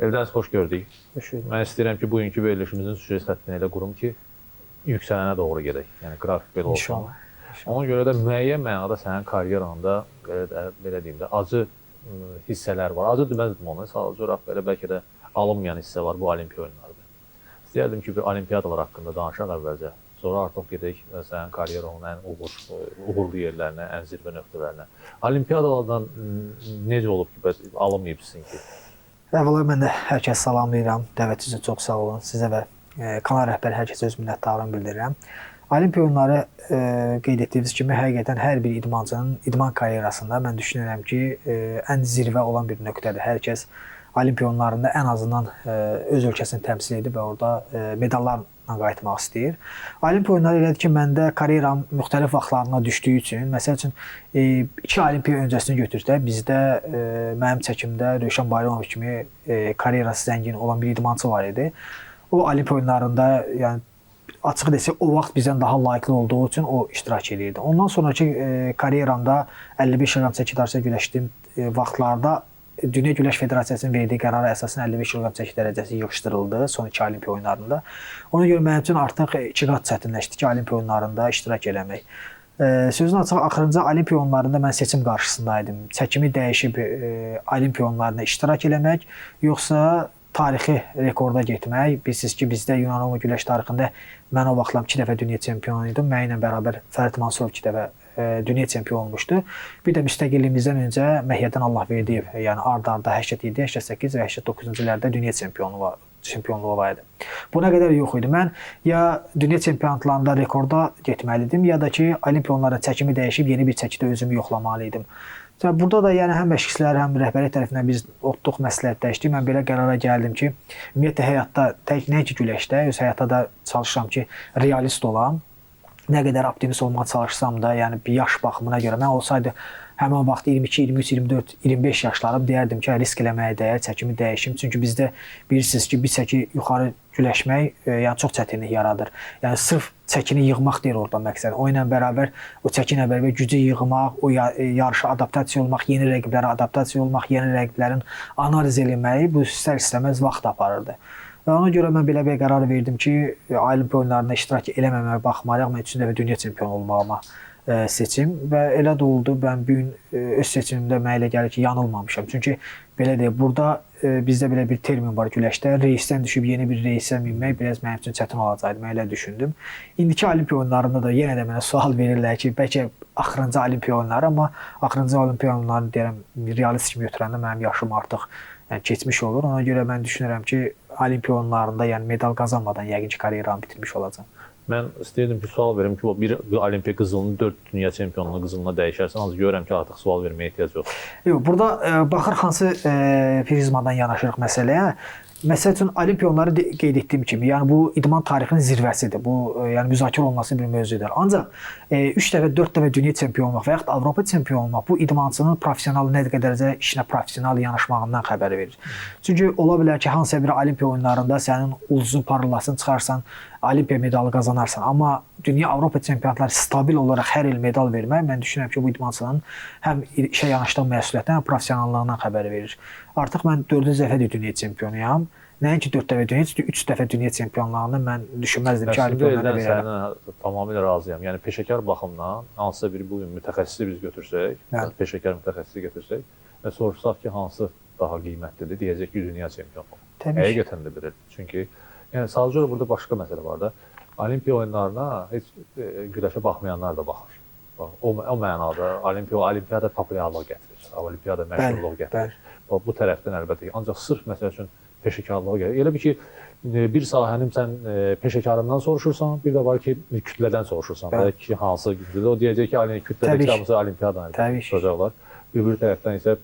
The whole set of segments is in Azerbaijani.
Eldəniz, xoş gördük. Xoş gördük. Mən istəyirəm ki, bugünkü verilişimizin süjet xəttini elə qurum ki, yüksələnə doğru gedək. Yəni qrafik belə olsun. İnşallah. Ona görə də müəyyən mənada sənin karyeranında belə deyim də acı hissələr var. Acı deməzdim onu, sadəcə olaraq belə bəlkə də alınmayan hissə var bu olimpiya oyunlarında. İstəyərdim ki, bir olimpiyadalar haqqında danışaq əvvəlcə. Sonra artıq gedək sənin karyeranın ən uğurlu yerlərinə, ən zirvə nöqtələrinə. Olimpiyadalardan necə olub ki, bəs alınmayıb sizinki? Əvvəla mən də hər kəsi salamlayıram. Dəvətiniz üçün çox sağ olun. Sizə və kanal rəhbəri hər kəsə öz minnətdarlığımı bildirirəm. Olimpiya oyunları qeyd etdiyiniz kimi həqiqətən hər bir idmançının idman karyerasında mən düşünürəm ki, ən zirvə olan bir nöqtədir. Hər kəs Olimpiya oyunlarında ən azından öz ölkəsini təmsil edib və orada medallarla qayıtmaq istəyir. Olimpiya oyunları elədir ki, məndə karyeram müxtəlif vaxtlarına düşdüyü üçün, məsəl üçün 2 olimpiya öncəsini götürsək, bizdə mənim çəkimdə Rövşən Bayramov kimi karyerası zəngin olan bir idmançı var idi. O olimpiya oyunlarında, yəni açıq desək, o vaxt bizdən daha layiqli olduğu üçün o iştirak edirdi. Ondan sonraki karyeramda 55 kq çəki dərəcədə güləşdiyim vaxtlarda Dünya Güləş Federasiyasının verdiyi qərara əsasən 55 kq çəki dərəcəsi yığışdırıldı son 2 olimpiya oyunlarında. Ona görə mənim üçün artıq 2 qat çətinləşdi ki, olimpiya oyunlarında iştirak eləmək. Sözün açığı, axırıncı olimpiya oyunlarında mən seçim qarşısındaydım. Çəkimi dəyişib olimpiya oyunlarında iştirak eləmək, yoxsa tarixi rekorda getmək. Bilirsiniz ki, bizdə Yunan-Roma güləş tarixində mən o vaxtlar 2 dəfə dünya çempionu idim. Mənimlə bərabər Fərid Mansurov 2 dəfə dünya çempionu olmuşdu. Bir də müstəqilliyimizdən öncə Məhyəddin Allahverdiyev, yəni ard-arda 87, 88 və 89-cu illərdə dünya çempionluğu var idi. Buna qədər yox idi. Mən ya dünya çempionatlarında rekorda getməli idim, ya da ki, olimpiya oyunlarında çəkimi dəyişib yeni bir çəkidə özümü yoxlamalı idim. Burada da yəni həm məşqçilər, həm rəhbərlik tərəfindən biz otduq, məsləhətləşdik. Mən belə qərara gəldim ki, ümumiyyətlə həyatda, tək nəinki güləşdə, öz həyatda da çalışıram ki, realist olam. Nə qədər optimist olmağa çalışsam da, yəni bir yaş baxımına görə mən olsaydı həmin vaxt 22, 23, 24, 25 yaşlarım deyərdim ki, risk eləməyə dəyər, çəkimi dəyişim. Çünki bizdə bilirsiniz ki, bir çəki yuxarı güləşmək yəni çox çətinlik yaradır. Yəni sırf çəkini yığmaq deyil orada məqsəd. O ilə bərabər, o çəki ilə bərabər gücü yığmaq, o yarışa adaptasiya olmaq, yeni rəqiblərə adaptasiya olmaq, yeni rəqiblərin analiz eləməyi bu istər-istəməz vaxt aparırdı. Və ona görə mən belə bir qərar verdim ki, olimpiya oyunlarında iştirak eləməməyə baxmayaraq mən 3 dəfə dünya çempionu olmağıma seçim və elə də oldu. Mən bu gün öz seçimimdə mənə elə gəlir ki, yanılmamışam. Çünki belə deyək, burada bizdə belə bir termin var güləşdə. Reysdən düşüb yeni bir reysə minmək biraz mənim üçün çətin olacaqdı. Mən elə düşündüm. İndiki olimpiya oyunlarında da yenə də mənə sual verirlər ki, bəlkə axırıncı olimpiya oyunları, amma axırıncı olimpiya oyunlarını deyirəm, realist kimi götürəndə mənim yaşım artıq yəni keçmiş olur. Ona görə mən düşünürəm ki, olimpiya oyunlarında yəni medal qazanmadan yəqin ki, karyeramı bitirmiş olacağam. Mən istəyirdim ki, sual verim ki, o bir olimpiya qızılını 4 dünya çempionluğu qızılına dəyişərsən, ancaq görürəm ki, artıq sual verməyə ehtiyac yoxdur. Yox, burada baxır hansı prizmadan yanaşırıq məsələyə. Məsəl üçün, olimpiya oyunları qeyd etdiyim kimi, yəni bu idman tarixinin zirvəsidir. Bu, yəni müzakirə olunması bir mövzudur. Ancaq 3 dəfə, 4 dəfə dünya çempionu olmaq və yaxud Avropa çempionu olmaq bu idmançının professional nə qədərcə işinə professional yanaşmağından xəbər verir. Çünki ola bilər ki, hansısa bir olimpiya oyunlarında sənin ulduzun parılasını çıxarsan, olimpiya medalı qazanarsan. Amma dünya Avropa çempionatları stabil olaraq hər il medal vermək, mən düşünürəm ki, bu idmançının həm işə yanaşdığı məsuliyyətdən, həm professionallığından xəbər verir. Artıq mən 4-cü dəfədir dünya çempionuyam. Nəinki 4 dəfə dünya, 3 dəfə dünya çempionluğunu mən düşünməzdim ki, olimpiya oyunlarına verərəm. Səninlə tamamilə razıyam. Yəni peşəkar baxımdan hansısa bir bu gün mütəxəssisi biz götürsək, peşəkar mütəxəssisi götürsək və soruşsaq ki, hansı daha qiymətlidir, deyəcək ki, dünya çempionluğu. Həqiqətən də belədir. Çünki yəni sadəcə olaraq burada başqa məsələ var da. Olimpiya oyunlarına heç güləşə baxmayanlar da baxır. O mənada olimpiyada populyarlıq gətirir, olimpiyada məşhurluq gətirir. Bu tərəfdən əlbəttə ki, ancaq sırf məsəl üçün peşəkarlığa gəlir. Elə bir ki, bir sahənin sən peşəkarından soruşursan, bir də var ki, kütlədən soruşursan. Bəlkə ki, hansı güclüdür. O deyəcək ki, kütlədəki hamısı olimpiyadan soracaqlar. Bir tərəfdən isə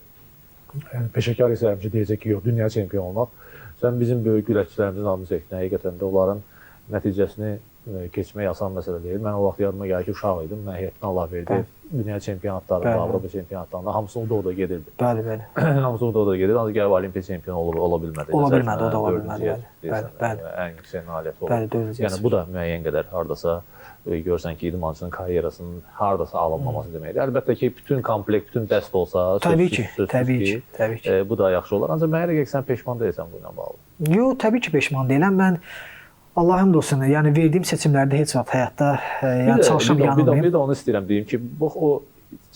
peşəkar isə həmişə deyəcək ki, yox, dünya çempionu olmaq. Sən bizim böyük güləşçilərimizin adını çəkdin. Həqiqətən də onların nəticəsini keçmək asan məsələ deyil. Mən o vaxt yadıma gəlir ki, uşaq idim. Mən heyətdən Allah verdi. Dünya çempionatlarında, Avropa çempionatlarında hamısını uda-uda gedirdi. Bəli, bəli. Hamısını uda-uda gedirdi. Ancaq gəlib olimpiya çempionu ola bilmədi. Ola bilmədi, o da ola bilmədi. Bəli, bəli. Ən yüksək nailiyyəti oldu. Yəni bu da müəyyən qədər hardasa görsən ki, idmançının karyerasının hardasa alınmaması deməkdir. Əlbəttə ki, bütün komplekt, bütün dəst olsa, təbii ki, təbii ki, təbii ki. Bu da yaxşı olar. Ancaq mənə elə gəlir ki, sən peşman deyilsən bu ilə bağlı. Yox, təbii ki, peşman deyiləm. Mən Allahım da olsun, yəni verdiyim seçimlərdə heç vaxt həyatda yəni çalışıb yanılmayım. Bir də onu istəyirəm deyim ki, bu o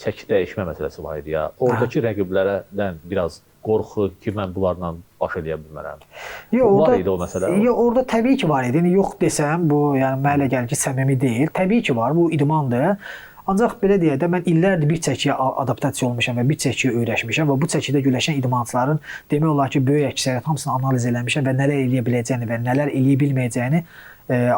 çəki dəyişmə məsələsi var idi ya. Oradakı rəqiblərdən biraz qorxu ki, mən bunlarla baş eləyə bilmərəm. Yox, var idi o məsələ. Yox, orada təbii ki var idi. Yəni yox desəm bu, yəni mənə elə gəlir ki, səmimi deyil. Təbii ki var, bu idmandır. Ancaq belə deyək də, mən illərdir bir çəkiyə adaptasiya olmuşam və bir çəkiyə öyrəşmişəm və bu çəkidə güləşən idmançıların demək olar ki, böyük əksəriyyət hamısını analiz eləmişəm və nələr eləyə biləcəyini və nələr eləyə bilməyəcəyini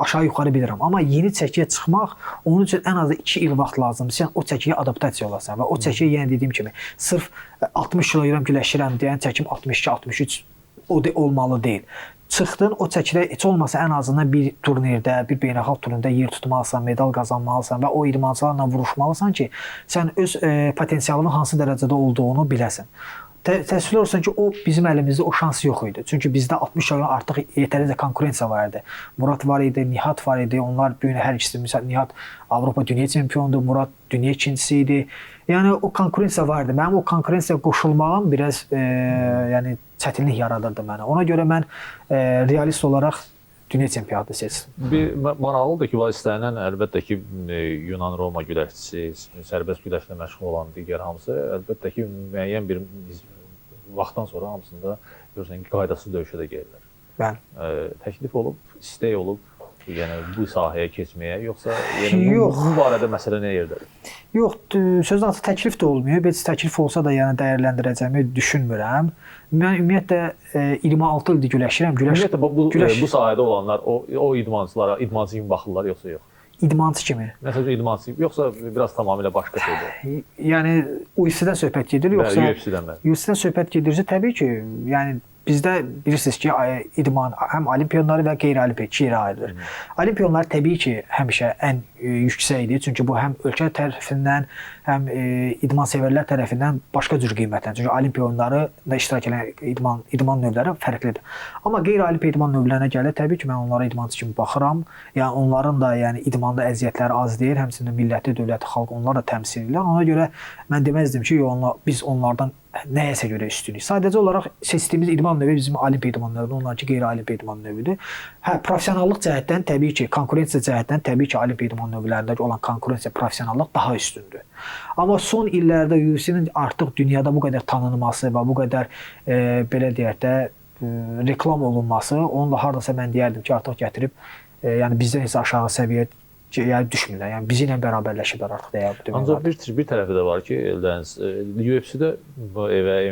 aşağı-yuxarı bilirəm. Amma yeni çəkiyə çıxmaq onun üçün ən azı 2 il vaxt lazımdır. Sən o çəkiyə adaptasiya olasan və o çəkiyə yenə dediyim kimi sırf 60 kiloqram güləşirəm deyən çəkim 62-63 o olmalı deyil. Çıxdın, o çəkidə heç olmasa ən azından bir turnirdə, bir beynəlxalq turnirdə yer tutmalısan, medal qazanmalısan və o idmançılarla vuruşmalısan ki, sən öz potensialının hansı dərəcədə olduğunu biləsən. Təəssüflər olsun ki, o bizim əlimizdə o şans yox idi. Çünki bizdə 60 kiloqram artıq yetərincə konkurensiya var idi. Murad var idi, Nihat var idi. Onlar bu gün hər ikisi, məsələn, Nihat Avropa dünya çempionudur, Murad dünya ikincisi idi. Yəni o konkurensiya var idi. Mənim o konkurensiyaya qoşulmağım biraz yəni çətinlik yaradırdı mənə. Ona görə mən realist olaraq dünya çempionatı seçdim. Bir maraqlıdır ki, istənilən əlbəttə ki, Yunan-Roma güləşçisi, sərbəst güləşlə məşğul olan digər hamısı əlbəttə ki, müəyyən bir vaxtdan sonra hamısında görürsən ki, qaydasız döyüşə də gəlirlər. Bəli. Təklif olub, istək olub, yəni bu sahəyə keçməyə, yoxsa yəni bu barədə məsələ nə yerdədir? Yox, sözün açığı təklif də olmuyor. Heç təklif olsa da yəni dəyərləndirəcəyimi düşünmürəm. Mən ümumiyyətlə 26 ildir güləşirəm. Ümumiyyətlə bu sahədə olanlar o idmançılara idmançı kimi baxırlar yoxsa yox? İdmançı kimi. Məsələn, idmançı kimi, yoxsa biraz tamamilə başqa şeydir? Yəni UFC-dən söhbət gedir, yoxsa UFC-dən bəli. UFC-dən söhbət gedirsə təbii ki, yəni bizdə bilirsiniz ki, idman həm olimpiya oyunları və qeyri-olimpiya iki yerə ayrılır. Olimpiya oyunları təbii ki, həmişə ən yüksəkdir. Çünki bu həm ölkə tərəfindən, həm idmansevərlər tərəfindən başqa cür qiymətlənir. Çünki olimpiya oyunlarında iştirak edən idman növləri fərqlidir. Amma qeyri-olimpiya idman növlərinə gəlir, təbii ki, mən onlara idmançı kimi baxıram. Yəni onların da yəni idmanda əziyyətləri az deyil, həmçinin milləti, dövləti, xalq onlar da təmsil edirlər. Ona görə mən deməzdim ki, biz onlardan nəyəsə görə üstünlük. Sadəcə olaraq seçdiyimiz idman növü bizim olimpiya idman növüdür, onlarınki qeyri-olimpiya idman növüdür. Hə, professionallıq cəhətdən təbii ki, konkurensiya cəhətdən təbii ki, olimpiya idman növlərində olan konkurensiya, professionallıq daha üstündür. Amma son illərdə UFC-nin artıq dünyada bu qədər tanınması və bu qədər belə deyək də reklam olunması, onunla hardasa mən deyərdim ki, artıq gətirib yəni bizdən heç aşağı səviyyə yəni düşmürlər. Yəni bizi ilə bərabərləşiblər artıq deyə. Ancaq bir tərəfi də var ki, Eldəniz, UFC-də və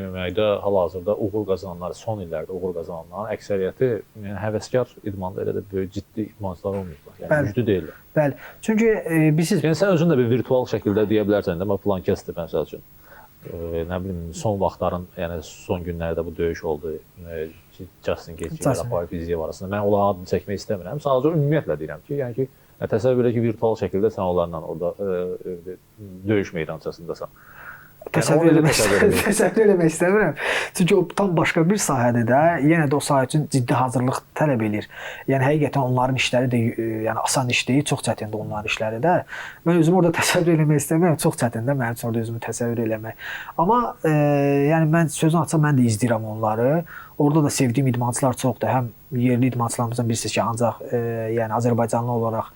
MMA-da hal-hazırda uğur qazananlar, son illərdə uğur qazananların əksəriyyəti yəni həvəskar idmanda elə də böyük ciddi idmançılar olmayıblar. Yəni bəli, güclü deyirlər. Bəli. Çünki bilirsiniz, yəni sən özün də bir virtual şəkildə deyə bilərsən də, mən filan kəsdir məsəl üçün. Nə bilim, son vaxtların, yəni son günlərdə bu döyüş oldu. Justin Gaethje və Rafael Fiziev arasında. Mən onların adını çəkmək istəmirəm. Sadəcə ümumiyyətlə deyirəm ki, yəni ki, təsəvvür elə ki, virtual şəkildə sən onlarla orada döyüş meydançasındasan. Təsəvvür eləmək istəmirəm. Çünki o tam başqa bir sahədir də. Yenə də o sahə üçün ciddi hazırlıq tələb eləyir. Yəni həqiqətən onların işləri də yəni asan iş deyil, çox çətindir onların işləri də. Mən özümü orada təsəvvür eləmək istəmirəm. Çox çətindir mənim üçün orada özümü təsəvvür eləmək. Amma yəni mən sözün açığı mən də izləyirəm onları. Orada da sevdiyim idmançılar çoxdur. Həm yerli idmançılarımızdan bilirsiniz ki, ancaq yəni Azərbaycanlı olaraq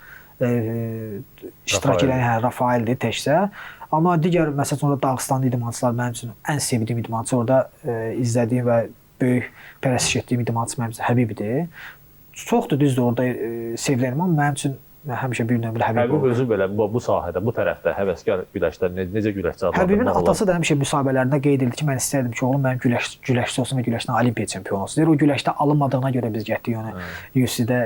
iştirak edən Rafaeldir təkcə. Amma digər, məsələn, orada Dağıstanlı idmançılar mənim üçün ən sevdiyim idmançı, orada izlədiyim və böyük pərəstiş etdiyim idmançı mənim üçün Həbibdir. Çoxdur, düzdür, orada sevilən, amma mənim üçün Həmişə bir nömrə Həbib olub. Həbib özü belə bu sahədə, bu tərəfdə həvəskar güləşlər necə güləşçi adlandırmaq olar? Həbibin atası da həmişə müsahibələrində qeyd edir ki, mən istərdim ki, oğlum mənim güləşçi olsun və güləşdən olimpiya çempionu olsun. Deyir, o güləşdə alınmadığına görə biz getdik onu UFC-də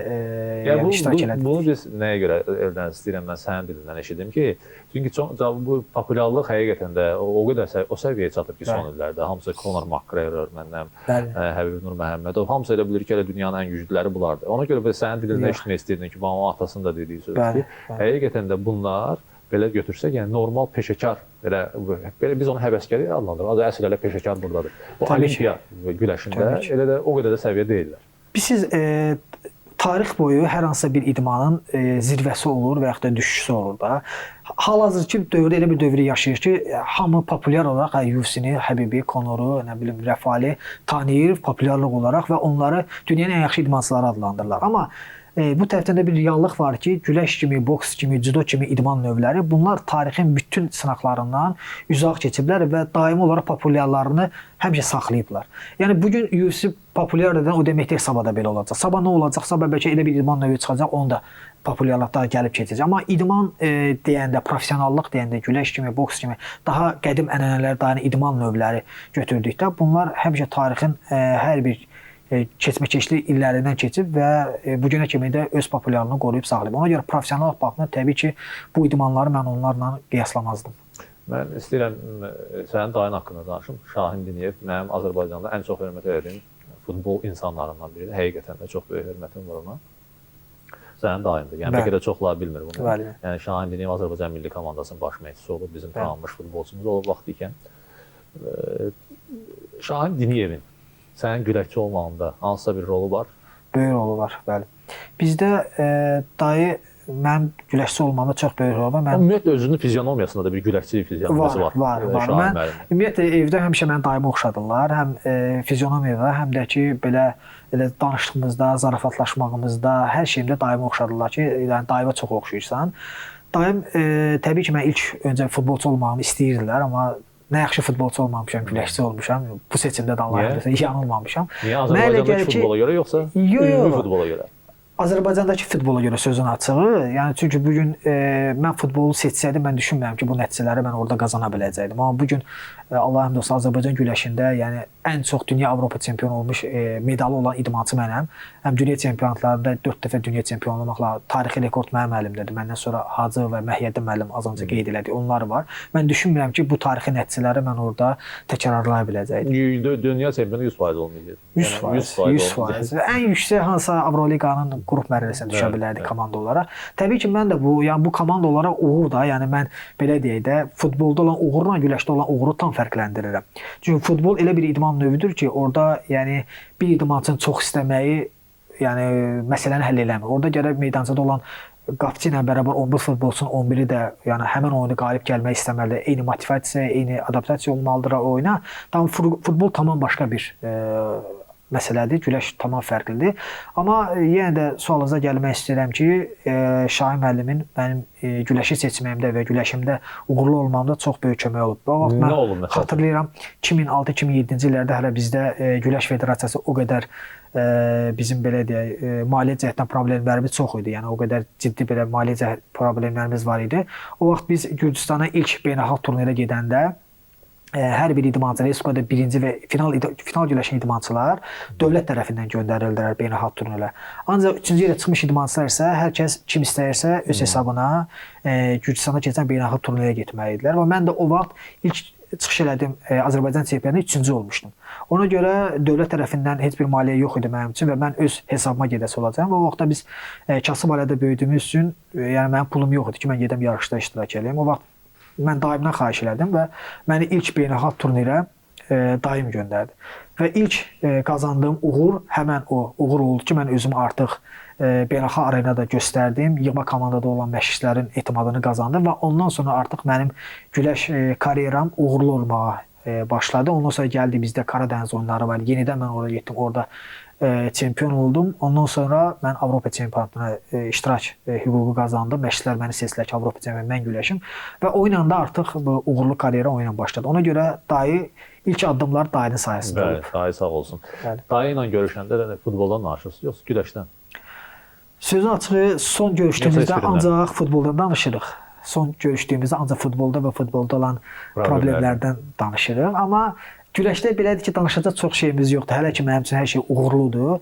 yəni iştirak elədik. Bunu biz nəyə görə eldən istəyirəm mən sənin dilindən eşidim ki, çünki çox bu populyarlıq həqiqətən də o qədər o səviyyəyə çatıb ki, son illərdə hamısı Conor McGregor, məndən Həbib Nurməhəmmədov, hamısı elə bilir ki, elə dünyanın ən güclüləri bunlardır. Ona görə belə sənin dilindən eşitmək istəyirdim ki, bana atasının da dediyi sözdür ki, həqiqətən də bunlar belə götürsək, yəni normal peşəkar, belə biz onu həvəskar adlandırırıq. Əsl elə peşəkar buradadır. Bu olimpiya güləşində elə də o qədər də səviyyə deyillər. Siz tarix boyu hər hansısa bir idmanın zirvəsi olur və yaxud da düşüşü olur da. Hal-hazırki dövrdə elə bir dövrü yaşayır ki, hamı populyar olaraq UFC-ni, Həbibi, Conoru, nə bilim, Rəfali tanıyır populyarlıq olaraq və onları dünyanın ən yaxşı idmançıları adlandırırlar. Amma bu tərəfdən də bir reallıq var ki, güləş kimi, boks kimi, cüdo kimi idman növləri bunlar tarixin bütün sınaqlarından uzaq keçiblər və daimi olaraq populyarlarını həmişə saxlayıblar. Yəni bu gün UFC populyar edən o demək deyil, sabah da belə olacaq. Sabah nə olacaq? Sabah bəlkə elə bir idman növü çıxacaq, onu da populyarlıqda gəlib keçəcək. Amma idman deyəndə, professionallıq deyəndə, güləş kimi, boks kimi daha qədim ənənələr dayanan idman növləri götürdükdə bunlar həmişə tarixin hər bir keçmə-keçli illərindən keçib və bu günə kimi də öz populyarlığını qoruyub saxlayıb. Ona görə professional baxımdan təbii ki, bu idmanları mən onlarla qiyaslamazdım. Mən istəyirəm sənin dayın haqqında danışım. Şahin Diniyev mənim Azərbaycanda ən çox hörmət elədiyim futbol insanlarından biridir. Həqiqətən də çox böyük hörmətim var ona. Sənin dayındır. Yəni bəlkə də çoxlar bilmir bunu. Bəli. Yəni Şahin Diniyev Azərbaycan milli komandasının baş məşqçisi olub, bizim tanınmış futbolçumuz olub vaxtı ikən. Şahin Diniyevin sənin güləşçi olmağında hansısa bir rolu var? Böyük rolu var, bəli. Bizdə dayı mənim güləşçi olmamda çox böyük rolu var. Mən ümumiyyətlə özünün fizionomiyasında da bir güləşçilik fizionomiyası var. Var. Mən ümumiyyətlə evdə həmişə məni dayıma oxşadırlar. Həm fizionomiyada, həm də ki belə elə danışdığımızda, zarafatlaşmağımızda, hər şeyimdə dayıma oxşadırlar ki, yəni dayıma çox oxşayırsan. Dayım təbii ki, mən ilk öncə futbolçu olmağımı istəyirdilər, amma nə yaxşı futbolçu olmamışam, güləşçi olmuşam. Bu seçimdə də Allah'a desə yanılmamışam. Niyə Azərbaycandakı futbola görə yoxsa ümumi futbola görə? Azərbaycandakı futbola görə sözün açığı. Yəni çünki bu gün mən futbolu seçsəydim, mən düşünmürəm ki, bu nəticələri mən orada qazana biləcəkdim. Amma bu gün Allah'a həmd olsun Azərbaycan güləşində, yəni ən çox dünya Avropa çempionu olmuş medalı olan idmançı mənəm. Həm dünya çempionatlarında 4 dəfə dünya çempionu olmaqla tarixi rekord mənim əlimdədir. Məndən sonra Hacı və Məhiyyəddin müəllim az öncə qeyd elədi. Onlar var. Mən düşünmürəm ki, bu tarixi nəticələri mən orada təkrarlaya biləcəkdim. Dünya çempionu 100% olmayacaq. 100%. 100%. Ən yüksək hansısa Avroliqanın qrup mərhələsinə düşə bilərdi komanda olaraq. Təbii ki, mən də bu, yəni bu komanda olaraq uğur da, yəni mən belə deyək də, futbolda olan uğurla güləşdə olan uğuru tam fərqləndirirəm. Çünki futbol elə bir idman növüdür ki, orada yəni bir idmançının çox istəməyi, yəni məsələni həll eləmir. Orada gərək meydançada olan qapıçı ilə bərabər 11 futbolçunun 11-i də yəni həmin oyunu qalib gəlmək istəməlidir. Eyni motivasiya, eyni adaptasiya olmalıdır oyuna. Tam futbol tamam başqa bir məsələdir. Güləş tamam fərqlidir. Amma yenə də sualınıza gəlmək istəyirəm ki, Şahin müəllimin mənim güləşi seçməyimdə və güləşimdə uğurlu olmamda çox böyük kömək olub. O vaxt mən xatırlayıram 2006-2007-ci illərdə hələ bizdə Güləş Federasiyası o qədər bizim belə deyək, maliyyə cəhətdən problemlərimiz çox idi. Yəni o qədər ciddi belə maliyyə cəhət problemlərimiz var idi. O vaxt biz Gürcüstana ilk beynəlxalq turnirə gedəndə hər bir idmançı, Respublikada birinci və final güləşən idmançılar dövlət tərəfindən göndərildilər beynəlxalq turnirə. Ancaq üçüncü yerə çıxmış idmançılar isə hər kəs kim istəyirsə öz hesabına Gürcüstana keçən beynəlxalq turnirə getməli idilər. Və mən də o vaxt ilk çıxış elədim Azərbaycan çempionatında üçüncü olmuşdum. Ona görə dövlət tərəfindən heç bir maliyyə yox idi mənim üçün və mən öz hesabıma gedəsi olacağam. Və o vaxtda biz kasıb ailədə böyüdüyümüz üçün, yəni mənim pulum yox idi ki, mən gedəm yarışda iştirak eləyim. O vaxt mən dayımdan xahiş elədim və məni ilk beynəlxalq turnirə dayım göndərdi. Və ilk qazandığım uğur həmən o uğur oldu ki, mən özümü artıq beynəlxalq arenada göstərdim. Yığma komandada olan məşqçilərin etimadını qazandım və ondan sonra artıq mənim güləş karyeram uğurlu olmağa başladı. Ondan sonra gəldi bizdə Karadəniz oyunları var. Yenidən mən oraya getdim, orada çempion oldum. Ondan sonra mən Avropa çempionatına iştirak hüququ qazandım. Məşqçilər məni seçdilər ki, Avropa çempionatına mən güləşim və o ilə də artıq bu uğurlu karyera o ilə başladı. Ona görə dayı ilk addımlar dayının sayəsində olub. Bəli, dayı sağ olsun. Bəli. Dayı ilə görüşəndə də futboldan danışırsınız, yoxsa güləşdən? Sözün açığı, son görüşdüyümüzdə ancaq futboldan danışırıq. Son görüşdüyümüzdə ancaq futbolda və futbolda olan problemlərdən danışırıq. Amma güləşdə belədir ki, danışacaq çox şeyimiz yoxdur. Hələ ki mənim üçün hər şey uğurludur.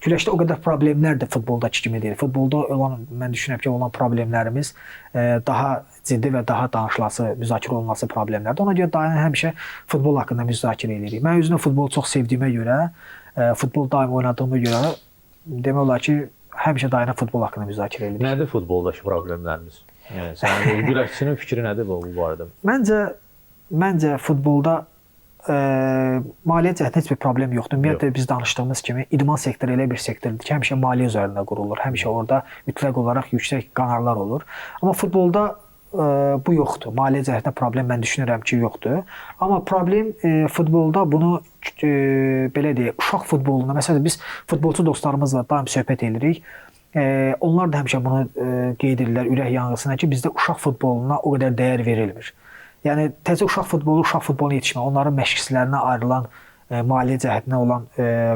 Güləşdə o qədər problemlər də futboldakı kimi deyil. Futbolda olan, mən düşünürəm ki, olan problemlərimiz daha ciddi və daha danışılası, müzakirə olunması problemlərdir. Ona görə daim həmişə futbol haqqında müzakirə edirik. Mən özünə futbolu çox sevdiyimə görə, futbol daim oynadığıma görə demək olar ki, həmişə daim futbol haqqında müzakirə edirik. Nədir futboldakı problemlərimiz? Yəni sənin güləşçinin fikri nədir bu barədə? Məncə futbolda maliyyə cəhətdən heç bir problem yoxdur. Ümumiyyətlə biz danışdığımız kimi idman sektoru elə bir sektordur ki, həmişə maliyyə üzərində qurulur. Həmişə orada mütləq olaraq yüksək qanarlar olur. Amma futbolda bu yoxdur. Maliyyə cəhətdən problem mən düşünürəm ki, yoxdur. Amma problem futbolda bunu belə deyək, uşaq futbolunda, məsələn biz futbolçu dostlarımızla daim söhbət edirik. Onlar da həmişə bunu qeyd edirlər ürək yanğısına ki, bizdə uşaq futboluna o qədər dəyər verilmir. Yəni təkcə uşaq futbolu, uşaq futboluna yetişmə, onların məşqçilərinə ayrılan maliyyə cəhətinə olan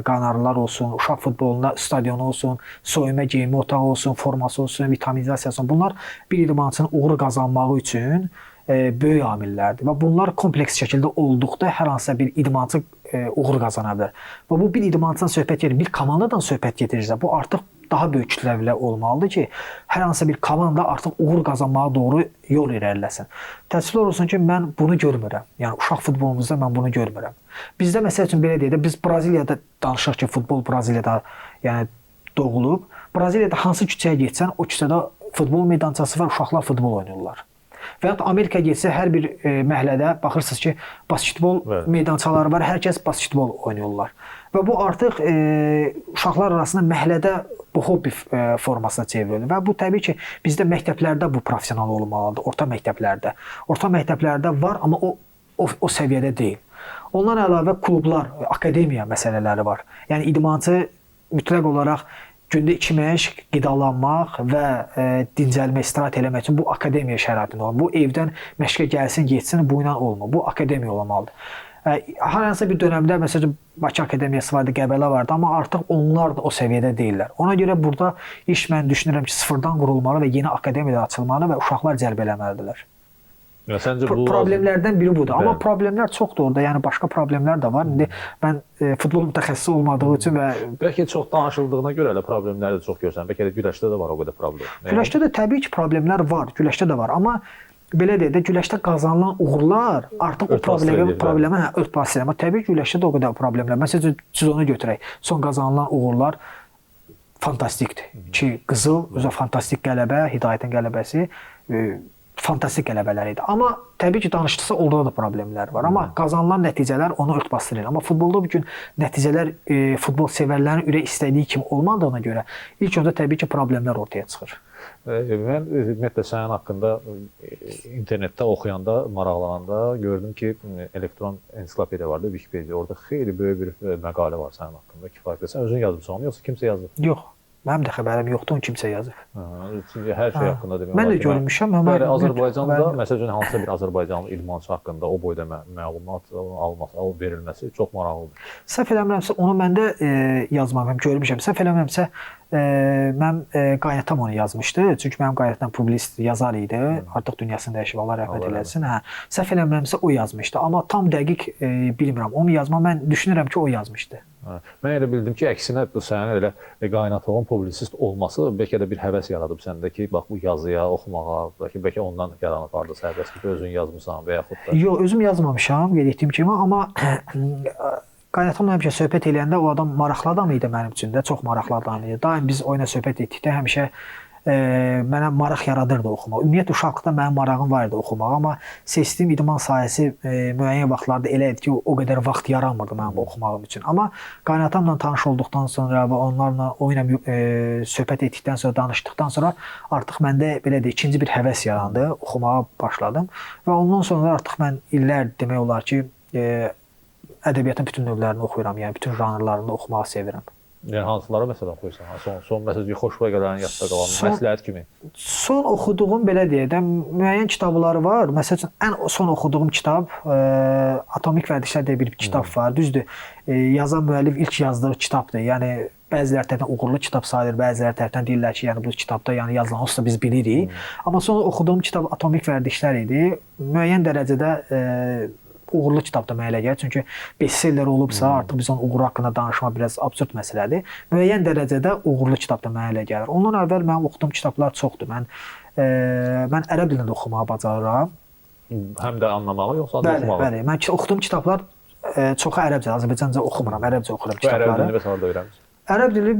qanarlar olsun, uşaq futbolunda stadionu olsun, soyunma geyinmə otağı olsun, forması olsun, vitaminizasiyası olsun. Bunlar bir idmançının uğur qazanmağı üçün böyük amillərdir və bunlar kompleks şəkildə olduqda hər hansısa bir idmançı uğur qazana bilər. Və bu bir idmançıdan söhbət gedir, bir komandadan söhbət getirirsə, bu artıq daha böyük kütləvilər olmalıdır ki, hər hansısa bir komanda artıq uğur qazanmağa doğru yol irəliləsin. Təəssüflər olsun ki, mən bunu görmürəm. Yəni uşaq futbolumuzda mən bunu görmürəm. Bizdə məsəl üçün belə deyək də, biz Braziliyada danışırıq ki, futbol Braziliyada yəni doğulub. Braziliyada hansı küçəyə getsən, o küçədə futbol meydançası var, uşaqlar futbol oynayırlar. Və ya Amerika getsə hər bir məhəllədə baxırsınız ki, basketbol meydançaları var, hər kəs basketbol oynayırlar. Və bu artıq uşaqlar arasında məhəllədə bu hobbi formasına çevrilir. Və bu təbii ki, bizdə məktəblərdə bu professional olmalıdır, orta məktəblərdə. Orta məktəblərdə var, amma o səviyyədə deyil. Ondan əlavə klublar, akademiya məsələləri var. Yəni idmançı mütləq olaraq gündə 2 məşq, qidalanmaq və dincəlmək, istirahət eləmək üçün bu akademiya şəraitində olmalı. Bu evdən məşqə gəlsin, getsin, bu ilə olmur. Bu akademiya olmalıdır. Hər hansısa bir dönəmdə, məsələn, Bakı Akademiyası vardı, Qəbələ vardı, amma artıq onlar da o səviyyədə deyillər. Ona görə burada iş mən düşünürəm ki, sıfırdan qurulmalı və yeni akademiyalar açılmalı və uşaqlar cəlb eləməlidirlər. Ya, səncə bu problemlərdən biri budur. Amma problemlər çoxdur orada. Yəni başqa problemlər də var. İndi mən futbol mütəxəssisi olmadığı üçün və bəlkə çox danışıldığına görə elə problemləri də çox görsən. Bəlkə də güləşdə də var o qədər problem. Güləşdə də təbii ki, problemlər var. Güləşdə də var. Amma belə deyək də, güləşdə qazanılan uğurlar artıq o problemə ört basdırır. Amma təbii ki, güləşdə də o qədər problemlər. Məsələn, cüdonu götürək. Son qazanılan uğurlar fantastikdir. Ki, qızıl, özü fantastik qələbə, Hidayətin qələbəsi fantastik qələbələr idi. Amma təbii ki, danışdıqsa orada da problemlər var. Amma qazanılan nəticələr onu ört basdırır. Amma futbolda bu gün nəticələr futbol sevərlərin ürək istədiyi kimi olmadığına görə ilk öncə təbii ki, problemlər ortaya çıxır. Mən ümumiyyətlə sənin haqqında internetdə oxuyanda, maraqlananda gördüm ki, elektron ensiklopediya vardı, Wikipedia. Orada xeyli böyük bir məqalə var sənin haqqında. Kifayət qədər. Sən özün yazmısan onu, yoxsa kimsə yazıb? Yox. Mənim də xəbərim yoxdur, onu kimsə yazıb. Çünki hər şey haqqında demək olar. Mən də görmüşəm, amma bəli, Azərbaycanda məsəl üçün hansısa bir Azərbaycanlı idmançı haqqında o boyda məlumat alması, verilməsi çox maraqlıdır. Səhv eləmirəmsə, onu mən də yazmamışam, görmüşəm. Səhv eləmirəmsə, mənim qaynatam onu yazmışdı. Çünki mənim qaynatam publisist, yazar idi. Artıq dünyasını dəyişib, Allah rəhmət eləsin. Hə, səhv eləmirəmsə o yazmışdı. Amma tam dəqiq bilmirəm. Onu yazma, mən düşünürəm ki, o yazmışdı. Mən elə bildim ki, əksinə sənin elə qaynatığın publisist olması bəlkə də bir həvəs yaradıb səndə ki, bax bu yazıya, oxumağa, bəlkə ondan yaranıb hardasa həvəs ki, özün yazmısan və yaxud da... Yox, özüm yazmamışam, qeyd etdiyim kimi, amma qaynatamla həmişə söhbət eləyəndə o adam maraqlı adam idi mənim üçün də, çox maraqlı adam idi. Daim biz oyuna söhbət etdikdə həmişə mənə maraq yaradırdı oxumaq. Ümumiyyətlə, uşaqlıqda mənim marağım var idi oxumaq, amma seçdiyim idman sahəsi müəyyən vaxtlarda elə idi ki, o qədər vaxt yaranmırdı mənim oxumağım üçün. Amma qaynatamla tanış olduqdan sonra və onlarla oyunla söhbət etdikdən sonra, danışdıqdan sonra artıq məndə belə deyək, ikinci bir həvəs yarandı, oxumağa başladım və ondan sonra artıq mən illər demək olar ki, ədəbiyyatın bütün növlərini oxuyuram, yəni bütün janrlarını oxumağı sevirəm. Yəni hansıları məsələn oxuyursan? Son məsələn xoşuna gələn, yadda qalan məsləhət kimi. Son oxuduğum belə deyək də müəyyən kitabları var. Məsəl üçün ən son oxuduğum kitab Atomik vərdişlər deyə bir kitab var. Düzdür, yazan müəllif ilk yazdığı kitabdır. Yəni bəziləri tərəfindən uğurlu kitab sayılır, bəziləri tərəfindən deyirlər ki, yəni bu kitabda yəni yazılan onsuz da biz bilirik. Amma son oxuduğum kitab Atomik vərdişlər idi. Müəyyən dərəcədə uğurlu kitab da mənə elə gəlir. Çünki bestseller olubsa, artıq biz onun uğuru haqqında danışmaq biraz absurd məsələdir. Müəyyən dərəcədə uğurlu kitab da mənə elə gəlir. Ondan əvvəl mənim oxuduğum kitablar çoxdur. Mən ərəb dilində oxumağı bacarıram. Həm də anlamağı, yoxsa oxumağı? Bəli, bəli. Mən oxuduğum kitablar çoxu ərəbcə, Azərbaycanca oxumuram, ərəbcə oxuram kitabları. Ərəb dilini bəs harda öyrənmisən? Ərəb dili,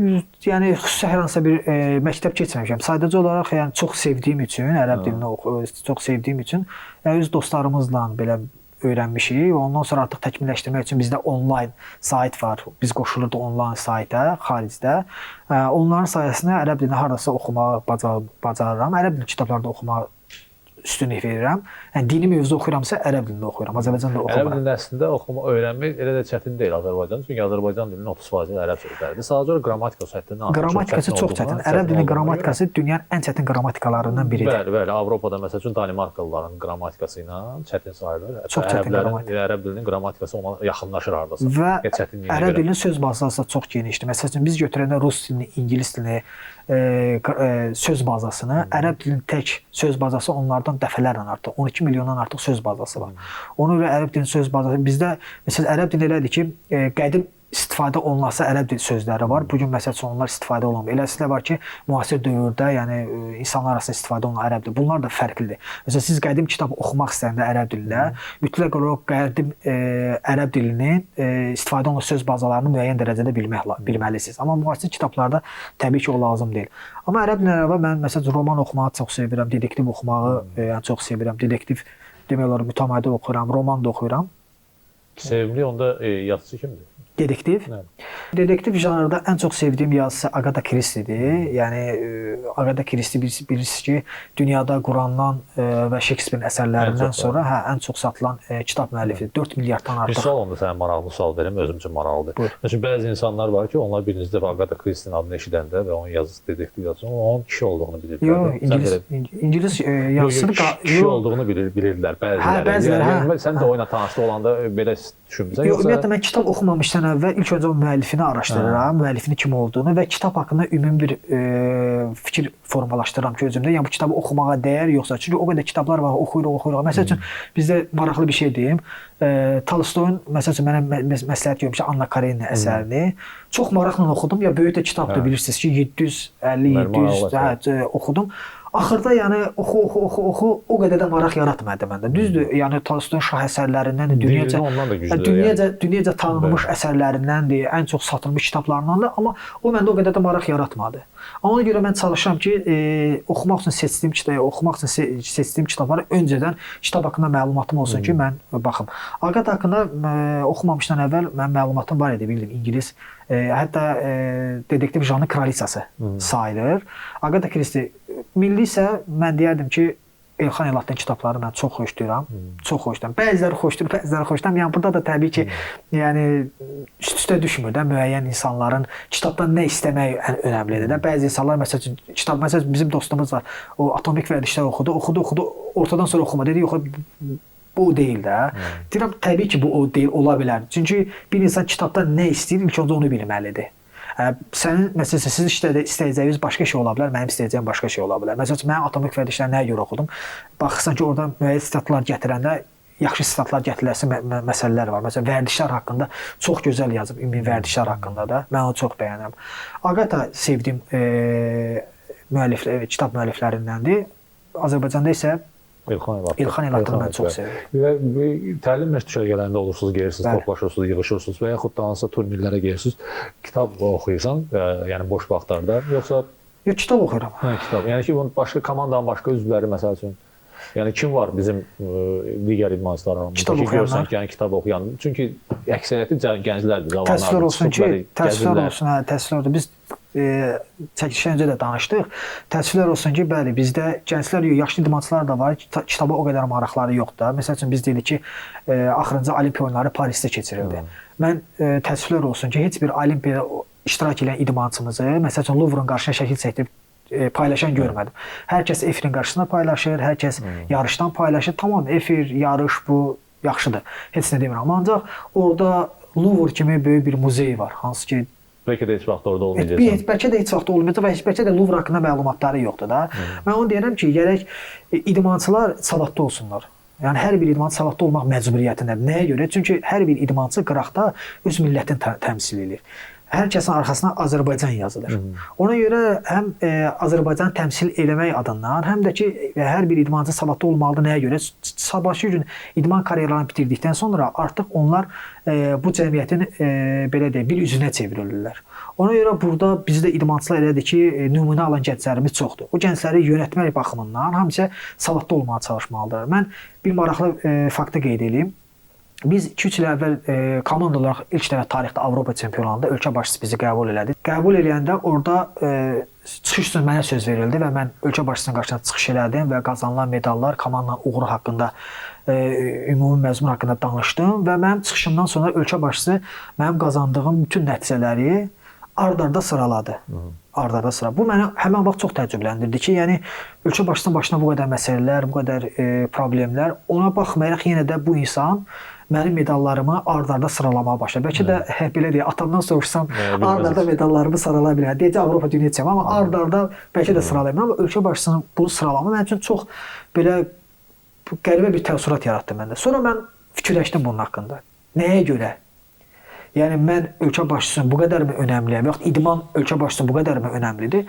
yəni xüsusi hər hansısa bir məktəb keçməmişəm. Sadəcə olaraq yəni çox sevdiyim üçün, ərəb dilini çox sevdiyim üçün, yəni öz dostlarımızla belə öyrənmişik. Ondan sonra artıq təkmilləşdirmək üçün bizdə onlayn sayt var. Biz qoşulurduq onlayn sayta xaricdə. Onların sayəsində ərəb dilini hardasa oxumağı bacarıram. Ərəb dili kitablarda oxumağı üstünlük verirəm. Yəni dini mövzu oxuyuramsa ərəb dilində oxuyuram, Azərbaycanda oxumuram. Ərəb dilində əslində oxuma, öyrənmək elə də çətin deyil Azərbaycanda. Çünki Azərbaycan dilinin 30% ərəb sözləridir. Sadəcə olaraq qrammatikası həddindən artıq qrammatikası çox çətin. Ərəb dilinin qrammatikası dünyanın ən çətin qrammatikalarından biridir. Bəli, bəli. Avropada məsəl üçün Danimarkalıların qrammatikası ilə çətin sayılır. Çox çətin qrammatika. Ərəb dilinin qrammatikası ona yaxınlaşır hardasa. Və ərəb dilinin söz bazası çox genişdir. Məsəl üçün biz götürəndə rus dilini, ingilis dilini, söz bazasını, ərəb dilinin tək söz bazası onlardan dəfələrlə artıq, 12 milyondan artıq söz bazası var. Ona görə ərəb dilinin söz bazası bizdə, məsələn, ərəb dili elədir ki, qədim istifadə olunası ərəb dil sözləri var. Bugün məsəl üçün onlar istifadə olunmur. Eləsi də var ki, müasir dövrdə, yəni insanlar arasında istifadə olunan ərəb dili. Bunlar da fərqlidir. Məsələn, siz qədim kitab oxumaq istəyəndə ərəb dilində mütləq olaraq qədim ərəb dilinin istifadə olunan söz bazalarını müəyyən dərəcədə bilməlisiniz. Amma müasir kitablarda təbii ki, o lazım deyil. Amma ərəb dilindən əlavə mən məsələn roman oxumağı çox sevirəm, detektiv oxumağı yəni çox sevirəm. Detektiv demək olar mütəmadi oxuyuram, roman da oxuyuram. Sevimli onda yazıcı kimdir? Detektiv. Evet. Detektiv janrında ən çox sevdiyim yazısı Agatha Christie-dir. Yəni Agatha Christie bilirsiniz ki, dünyada Qurandan və Şekspirin əsərlərindən sonra ən çox satılan kitab müəllifidir. 4 milyarddan artıq. Bir sual onda sənə maraqlı sual verim, özüm üçün maraqlıdır. Məsələn, bəzi insanlar var ki, onlar birinci dəfə Agatha Christie-nin adını eşidəndə və onun yazısı detektiv yazısı, onun kişi olduğunu bilirdilər. Yox, İngilis yazısını kişi olduğunu bilirdilər bəziləri. Hə, bəziləri. Yəni, sən də oyuna tanışlı olanda belə düşünmüsən. Yox, ümumiyyətlə mən kitab oxumamışdan əvvəl ilk öncə o müəllifini araşdırıram, müəllifinin kim olduğunu və kitab haqqında ümumi bir fikir formalaşdırıram ki, özümdə. Yəni bu kitabı oxumağa dəyər yoxsa? Çünki o qədər kitablar var, oxuyuruq. Məsəl üçün bizdə maraqlı bir şey deyim. Tolstoyun məsəl üçün mənə məsləhət görmüşdü Anna Karenina əsərini. Çox maraqla oxudum. Ya böyük də kitabdır bilirsiniz ki, 750-700 oxudum. Axırda yəni oxu, o qədər də maraq yaratmadı məndə. Düzdür, yəni Tolstoyun şah əsərlərindəndir, dünyaca tanınmış əsərlərindəndir, ən çox satılmış kitablarındandır, amma o məndə o qədər də maraq yaratmadı. Amma ona görə mən çalışıram ki, oxumaq üçün seçdiyim kitabı, oxumaq üçün seçdiyim kitabları öncədən kitab haqqında məlumatım olsun ki, mən baxım. Agatha haqqında oxumamışdan əvvəl mənim məlumatım var idi, bildim, ingilis, hətta detektiv janrı kraliçası sayılır. Agatha Christie milli isə mən deyərdim ki, Elxan Eladın kitabları mən çox xoşlayıram. Çox xoşlayıram. Bəziləri xoşlayır, bəziləri xoşlayıram. Yəni burada da təbii ki, yəni üst-üstə düşmür də müəyyən insanların kitabdan nə istəmək ən önəmlidir də. Bəzi insanlar məsəl üçün kitab, məsəl üçün bizim dostumuz var. O Atomik vərdişlər oxudu, ortadan sonra oxumadı. Dedi, yox, bu o deyil də. Deyirəm, təbii ki, bu o deyil, ola bilər. Çünki bir insan kitabdan nə istəyir, ilk öncə onu bilməlidir. Sənin, məsələn, sizin istəyəcəyiniz başqa şey ola bilər, mənim istəyəcəyim başqa şey ola bilər. Məsələn, mən Atomik vərdişləri nəyə görə oxudum? Baxırsan ki, orada müəyyən sitatlar gətirəndə yaxşı sitatlar gətiriləsi məsələlər var. Məsələn, vərdişlər haqqında çox gözəl yazıb, ümumi vərdişlər haqqında da. Mən onu çox bəyənirəm. Agatha sevdiyim müəlliflər, kitab müəlliflərindəndir. Azərbaycanda isə İlxan Eladını mən çox sevirəm. Və təlim məşq gələndə olursunuz, gelirsiniz, toplaşırsınız, yığışırsınız və yaxud da hansısa turnirlərə gelirsiniz, kitab oxuyursan, yəni boş vaxtlarda, yoxsa... Yox, kitab oxuyuram. Hə, kitab. Yəni ki, bunun başqa komandanın başqa üzvləri, məsəl üçün, yəni kim var bizim digər idmançılar kitab oxuyanlar? Ki, yəni kitab oxuyan. Çünki əksəriyyəti gənclərdir, cavanlardır. Təəssüflər olsun ki, təəssüflər olsun, hə, təəssüflər olsun. Biz çəkilişdən öncə də danışdıq. Təəssüflər olsun ki, bəli, bizdə gənclər yox, yaşlı idmançılar da var, kitaba o qədər maraqları yoxdur da. Məsəl üçün biz deyirik ki, axırıncı Olimpiya oyunları Parisdə keçirildi. Mən təəssüflər olsun ki, heç bir Olimpiya iştirak edən idmançımızı, məsəl üçün Louvre-un qarşısına şəkil çəkdirib paylaşan görmədim. Hər kəs efirin qarşısında paylaşır, hər kəs yarışdan paylaşır. Tamam, efir, yarış bu yaxşıdır. Heç nə demirəm. Ancaq orada Louvre kimi böyük bir muzey var, hansı ki bəlkə də heç vaxt orada olmayacaqsan. Bəlkə də heç vaxt olmayacaq və bəlkə də Louvre haqqında məlumatları yoxdur da. Mən onu deyirəm ki, gərək idmançılar savadlı olsunlar. Yəni hər bir idmançı savadlı olmaq məcburiyyətindədir. Nəyə görə? Çünki hər bir idmançı qıraqda öz millətini təmsil edir. Hər kəsin arxasına Azərbaycan yazılır. Ona görə həm Azərbaycanı təmsil eləmək adından, həm də ki hər bir idmançı savadlı olmalıdır. Nəyə görə? Sabahkı gün idman karyeralarını bitirdikdən sonra artıq onlar bu cəmiyyətin belə deyək, bir üzünə çevrilirlər. Ona görə burada bizdə idmançılar elədir ki, nümunə alan gənclərimiz çoxdur. O gəncləri yönətmək baxımından hamısı savadlı olmağa çalışmalıdırlar. Mən bir maraqlı faktı qeyd edeyim. Biz 2-3 il əvvəl komanda olaraq ilk dəfə tarixdə Avropa çempionatında ölkə başçısı bizi qəbul elədi. Qəbul eləyəndə orada çıxış üçün mənə söz verildi və mən ölkə başçısının qarşısına çıxış elədim və qazanılan medallar, komandanın uğuru haqqında, ümumi məzmun haqqında danışdım və mənim çıxışımdan sonra ölkə başçısı mənim qazandığım bütün nəticələri ard-arda sıraladı. Ard-arda sıra. Bu məni həmin vaxt çox təəccübləndirdi ki, yəni ölkə başçısının başına bu qədər məsələlər, bu qədər problemlər, ona baxmayaraq yenə də bu insan mənim medallarımı ard-arda sıralamağa başladı. Bəlkə də belə deyək, atamdan soruşsam ard-arda medallarımı sıralaya bilərəm. Deyəcək Avropa dünya çempionu, amma ard-arda bəlkə də sıralaya bilmərəm. Amma ölkə başçısının bunu sıralama mənim üçün çox belə qəribə bir təəssürat yaratdı məndə. Sonra mən fikirləşdim bunun haqqında. Nəyə görə? Yəni mən ölkə başçısının bu qədərmi önəmliyəm, yoxsa idman ölkə başçısının bu qədərmi önəmlidir?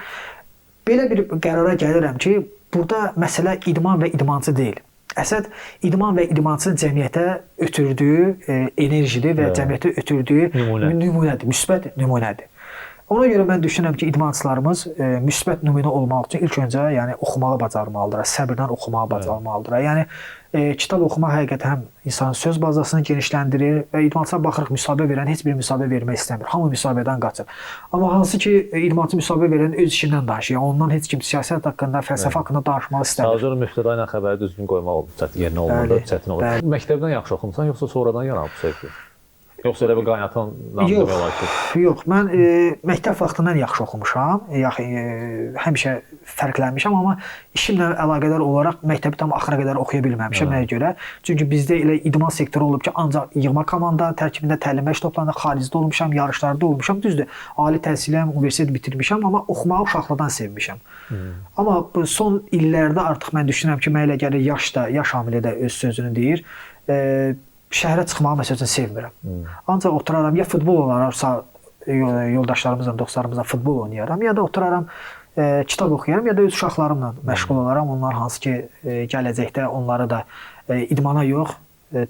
Belə bir qərara gəlirəm ki, burada məsələ idman və idmançı deyil. Əsas idman və idmançının cəmiyyətə ötürdüyü enerjidir və cəmiyyətə ötürdüyü nümunədir, müsbət nümunədir. Ona görə mən düşünürəm ki, idmançılarımız müsbət nümunə olmaq üçün ilk öncə yəni oxumağı bacarmalıdırlar, səbirlə oxumağı bacarmalıdırlar. Yəni kitab oxumaq həqiqətən həm insanın söz bazasını genişləndirir və idmançılar baxırıq müsahibə verən heç bir müsahibə vermək istəmir. Hamı müsahibədən qaçır. Amma hansı ki idmançı müsahibə verən öz işindən danışır. Yəni ondan heç kim siyasət haqqında, fəlsəfə haqqında danışmaq istəmir. Sadəcə mübtəda ilə xəbəri düzgün qoymaq yerinə olmalı, çətin olur. Məktəbdən yaxşı oxumusan yoxsa sonradan yaranıb bu sevgi? Yoxsa elə bir qaynatanla demək olar ki? Yox, mən məktəb vaxtından yaxşı oxumuşam, həmişə fərqlənmişəm, amma işimlə əlaqədar olaraq məktəbi tam axıra qədər oxuya bilməmişəm. Nəyə görə? Çünki bizdə elə idman sektoru olub ki, ancaq yığma komanda tərkibində təlim məşq toplarında xaricdə olmuşam, yarışlarda olmuşam. Düzdür, ali təhsiləm, universitet bitirmişəm, amma oxumağı uşaqlıqdan sevmişəm. Amma bu son illərdə artıq mən düşünürəm ki, mənə elə gəlir yaş da, yaş amili də öz sözünü deyir. Şəhərə çıxmağı məsəl üçün sevmirəm. Ancaq oturaram, ya futbol olararsa yoldaşlarımızla, dostlarımızla futbol oynayaram, ya da oturaram kitab oxuyaram, ya da öz uşaqlarımla məşğul olaram. Onlar hansı ki gələcəkdə onları da idmana yox,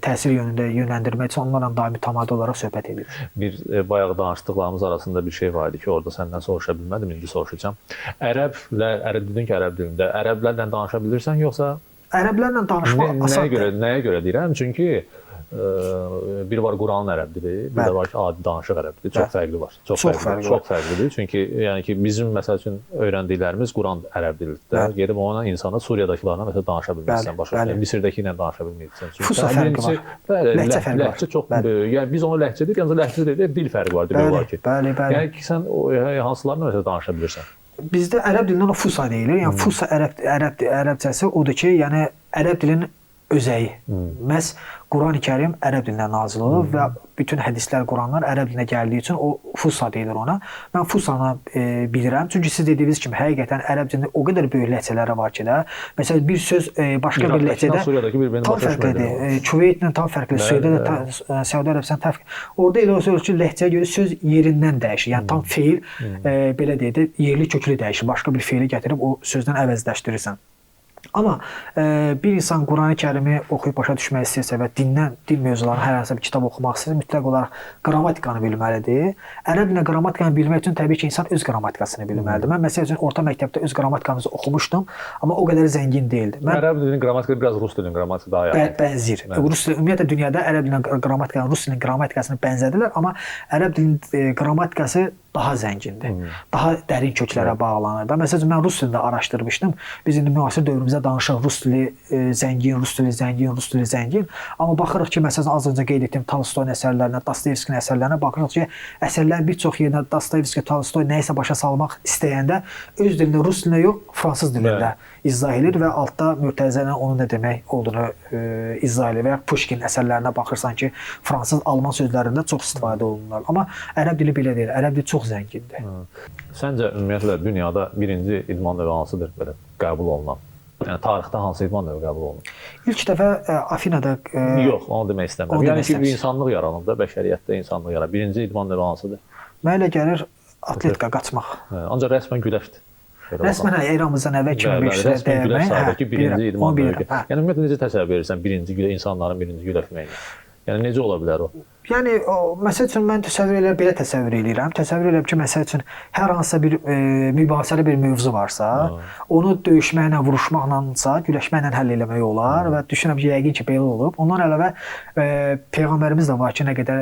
təsir yönündə yönləndirmək üçün onlarla daimi mütəmadi olaraq söhbət edirik. Bir bayağı danışdıqlarımız arasında bir şey var idi ki, orada səndən soruşa bilmədim, indi soruşacağam. Ərəblər, ərəb dedin ki, ərəb dilində, ərəblərlə danışa bilirsən yoxsa? Ərəblərlə danışmaq asandır. Nəyə görə deyirəm? Çünki bir var Quranın ərəb dili, bir də var ki, adi danışıq ərəb dili. Çox fərqli var. Çox fərqli. Çox fərqlidir. Çünki yəni ki, bizim məsəl üçün öyrəndiklərimiz Quran ərəb dilidir. Gedib ona insana Suriyadakılarla məsələn danışa bilmirsən, başa düşürsən. Misirdəki ilə danışa bilmirsən. Fusa fərqi var. Bəli, ləhcə fərqi var. Ləhcə çox böyük. Yəni biz onu ləhcə deyirik, ancaq ləhcə deyirik, dil fərqi var demək olar ki. Bəli, bəli. Yəni ki, sən hansılarla məsələn danışa bilirsən? Bizdə ərəb dilindən o fusa deyilir. Yəni fusa ərəbcəsi odur ki, yəni ərəb dilinin özəyi. Məhz Quran-ı Kərim ərəb dilindən nazil olub və bütün hədislər, Quranlar ərəb dilinə gəldiyi üçün o fusa deyilir ona. Mən fusanı bilirəm. Çünki siz dediyiniz kimi həqiqətən ərəb dilində o qədər böyük ləhcələri var ki də. Məsələn bir söz başqa bir ləhcədə tam fərqlidir. Küveytlə tam fərqli, Suudidə də Səudiyyə Ərəbistanı tam fərqli. Orada elə o söz ki, ləhcəyə görə söz yerindən dəyişir. Yəni tam feil belə deyək də yerli köklü dəyişir. Başqa bir feili gətirib o sözdən əvəzləşdirirsən. Amma bir insan Qurani Kərimi oxuyub başa düşmək istəyirsə və dindən, din mövzularını hər hansı bir kitab oxumaq istəyirsə, mütləq olaraq qrammatikanı bilməlidir. Ərəb dilində qrammatikanı bilmək üçün təbii ki, insan öz qrammatikasını bilməlidir. Mən məsəl üçün orta məktəbdə öz qrammatikamızı oxumuşdum, amma o qədər zəngin deyildi. Mən ərəb dilinin qrammatikası biraz rus dilinin qrammatikası daha yaxın. Bənzir. Rus dili ümumiyyətlə dünyada ərəb dilinin qrammatikanı rus dilinin qrammatikasını bənzədirlər, amma ərəb dilinin qrammatikası daha zəngindir. Daha dərin köklərə bağlanır da. Məsəl üçün mən rus dilində araşdırmışdım. Biz indi müasir dövrümüzdə danışırıq rus dili zəngin, rus dili zəngin, rus dili zəngin. Amma baxırıq ki, məsəl üçün az öncə qeyd etdiyim Tolstoyun əsərlərinə, Dostoyevskinin əsərlərinə baxırıq ki, əsərlərin bir çox yerində Dostoyevski, Tolstoy nəyisə başa salmaq istəyəndə öz dilində, rus dilində yox, fransız dilində izah edir və altda mötərizə ilə onun nə demək olduğunu izah edir. Və ya Pushkin əsərlərinə baxırsan ki, fransız, alman sözlərində çox istifadə olunurlar. Amma ərəb dili belə deyil. Ərəb dili çox zəngindir. Səncə ümumiyyətlə dünyada birinci idman növü hansıdır belə qəbul olunan? Yəni tarixdə hansı idman növü qəbul olunur? İlk dəfə Afinada Yox, onu demək istəmirəm. Yəni ki, insanlıq yaranıb da, bəşəriyyətdə insanlıq yaranıb. Birinci idman növü hansıdır? Mənə elə gəlir atletika, qaçmaq. Ancaq rəsmən güləşdir. Rəsmən eramızdan əvvəl 2500-də rəsmən güləş sayılır ki, birinci idman növü. Yəni ümumiyyətlə necə təsəvvür edirsən birinci güləş, insanların birinci güləşməyini? Yəni necə ola bilər o? Yəni o, məsəl üçün mən təsəvvür eləyirəm, belə təsəvvür eləyirəm. Təsəvvür eləyirəm ki, məsəl üçün hər hansısa bir mübahisəli bir mövzu varsa, onu döyüşməklə, vuruşmaqlansa, güləşməklə həll eləmək olar və düşünürəm ki, yəqin ki, belə olub. Ondan əlavə peyğəmbərimiz də var ki, nə qədər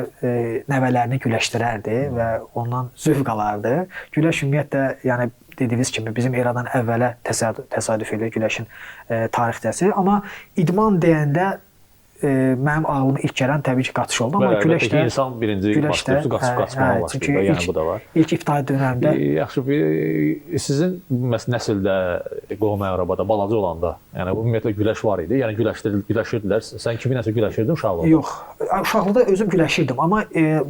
nəvələrini güləşdirərdi və ondan zövq alardı. Güləş ümumiyyətlə, yəni dediyiniz kimi bizim eradan əvvələ təsadüf edir güləşin tarixçəsi. Amma idman deyəndə mənim ağlıma ilk gələn təbii ki, qaçış oldu. Amma güləş də insan birinci başlayıb qaçmağa başlayır. Yəni bu da var. İlk ibtidai dönəmdə yaxşı, sizin məsələn nəsildə, qohum-əqrabada balaca olanda, yəni ümumiyyətlə güləş var idi. Yəni güləşirdilər. Sən kiminləsə güləşirdin uşaqlıqda? Yox. Uşaqlıqda özüm güləşirdim, amma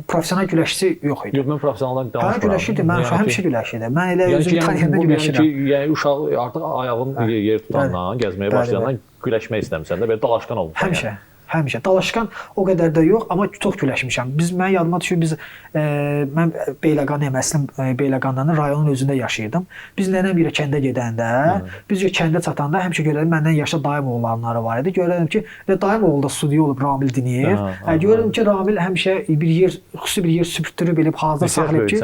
professional güləşçi yox idi. Yox, mən professionaldan danışmıram. Hə, güləşirdim. Mən həmişə güləşirdim. Mən elə özüm tanıyanda güləşirəm. Yəni uşaq artıq ayağın yer tutandan, gəzməyə başlayandan güləşmək istəmisən də, belə dalaşqan olmusan. Həmişə. Həmişə. Dalaşqan o qədər də yox, amma çox güləşmişəm. Mən yadıma düşür, biz mən Beyləqanıyam, əslin Beyləqandan rayonun özündə yaşayırdım. Biz nənəm ilə kəndə gedəndə, biz kəndə çatanda həmişə görərdim, məndən yaşlı dayım oğlanları var idi. Görərdim ki, dayım oğlu da studiya olub Ramil Diniyev. Görərdim ki, Ramil həmişə bir yer, xüsusi bir yer süpürtdürüb elib hazır saxlayıb ki,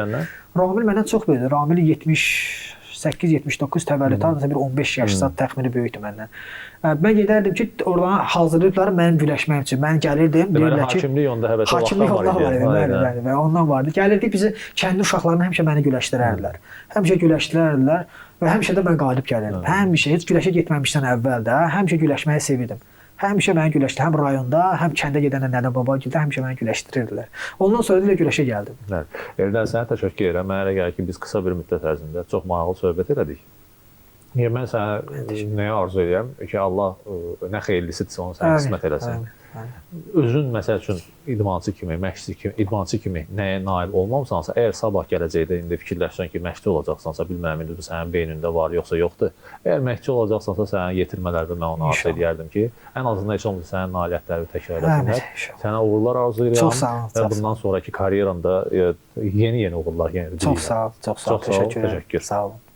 Ramil məndən çox böyükdür. Ramil 78-79 təvəllüd, hardasa bir 15 yaşsa təxmini böyükdür məndən. Mən gedərdim ki, oradan hazırlayıblar mənim güləşməyim üçün. Mən gəlirdim, deyirlər ki, hakimlik onda həvəsi o vaxtdan var idi. Bəli, bəli, bəli, ondan vardı. Gəlirdik, bizi kəndin uşaqlarını həmişə məni güləşdirərdilər. Həmişə güləşdirərdilər və həmişə də mən qalib gəlirdim. Həmişə, heç güləşə getməmişdən əvvəl də həmişə güləşməyi sevirdim. Həmişə məni güləşdi, həm rayonda, həm kəndə gedəndə nənə baba gildə həmişə məni güləşdirirdilər. Ondan sonra da güləşə gəldim. Bəli. Eldən sənə təşəkkür edirəm. Mənə elə gəlir ki, biz qısa bir müddət ərzində çox maraqlı söhbət elədik. Niyə mən sənə nəyə arzu edirəm ki, Allah nə xeyirlisidirsə onu sənə qismət eləsin. Özün məsəl üçün idmançı kimi, məşqçi kimi, idmançı kimi nəyə nail olmamısansa, əgər sabah gələcəkdə indi fikirləşsən ki, məşqçi olacaqsansa, bilmirəm indi bu sənin beynində var yoxsa yoxdur. Əgər məşqçi olacaqsansa, sənin yetirmələrdə mən onu arzu edərdim ki, ən azından heç olmasa sənin nailiyyətləri təkrar eləsinlər. Sənə uğurlar arzu edirəm. Çox sağ ol. Və bundan sonraki karyeranda yeni-yeni uğurlar, yəni çox sağ ol, çox sağ ol. Təşəkkür. Sağ olun.